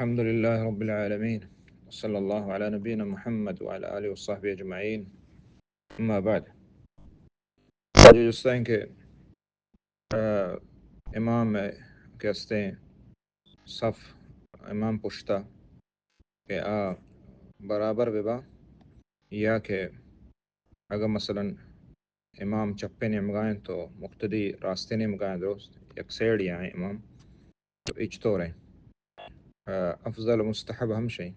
الحمد لله رب العالمين، وصلى الله على نبينا محمد وعلى آله وصحبه أجمعين. أما بعد. آج جستیں کہ، آ، امام کہ استیں صف، امام پشتا کہ آ برابر ببا، یا کہ اگر مثلاً امام چپے نیمگا انت تو مقتدی راستے نیمگا انت، درست یک سائیڈ یا امام، تو اچ طور ہیں۔ آ، افضل مستحب ہم شیں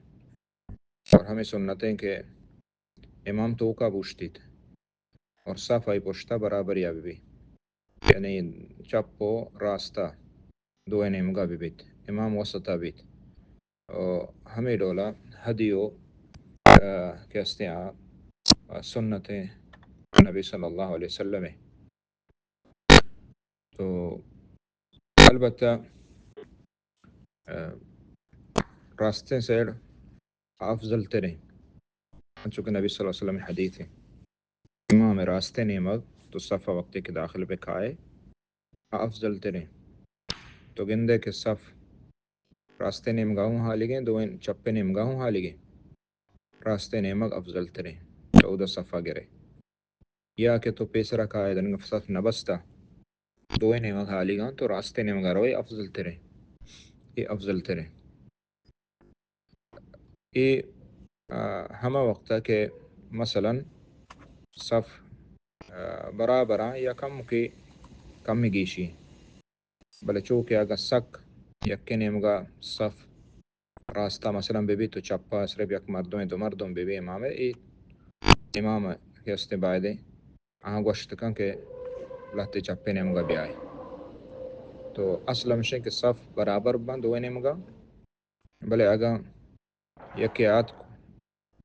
اور ہمیں سنتیں کہ امام توکا بوشتیت اور صف آئی پشتا برابر یا بی بی، یعنی چپ و راستا دوئے نیمگا بی بیت، امام وسطا بیت۔ و ہمیں ڈولا ہدی و، آ، کہ استیں آ، آ، سنت نبی صلی اللہ علیہ وسلم ہے۔ تو البتہ، آ، راستیں سائیڈ افضل تریں، چونکہ نبی صلی اللہ علیہ وسلم حدیث ہے، امام راستیں نیمگ تو صف وقتی کہ داخل بہ کائے، آ افضل تریں۔ تو گندے کہ صف راستیں نیمگا ہوں حالیگیں، دوئیں چپے نیمگا ہوں حالیگیں، راستیں نیمگ افضل تریں، تو اودا صفا گرے۔ یا کہ تو پیسرا کائے، دنگا صف نہ بستا، دوئیں نیمگ حالیگاں، تو راستیں نیمگا روئے، افضل تریں، یہ افضل تریں۔ اے، آ، ہما وقتا کہ مثلاً صف، آ، برابراں یا کم کہ کم گیشی، بلے چو کہ اگاں سک یکے نیمگا صف راستا مثلاً بہ بیت تو چپا صرف یک مردم، دو مردم بہ بی امام، اے امام کہ استیں بایدیں آہاں گوشت کن کہ لہتے چپے نیمگا بیائے۔ تو اصل ہمشیں کہ صف برابر بن دوئے نیمگا، بلے اگاں یکے آتک،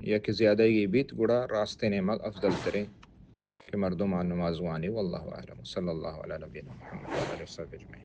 یکے زیادہ گی بیت، گڑا راستیں نیمگ افضل تریں کہ مردمان نماز وانی۔ واللہ اعلم، صلی اللہ علی نبینا محمد و آلہ وصحبہ اجمعین۔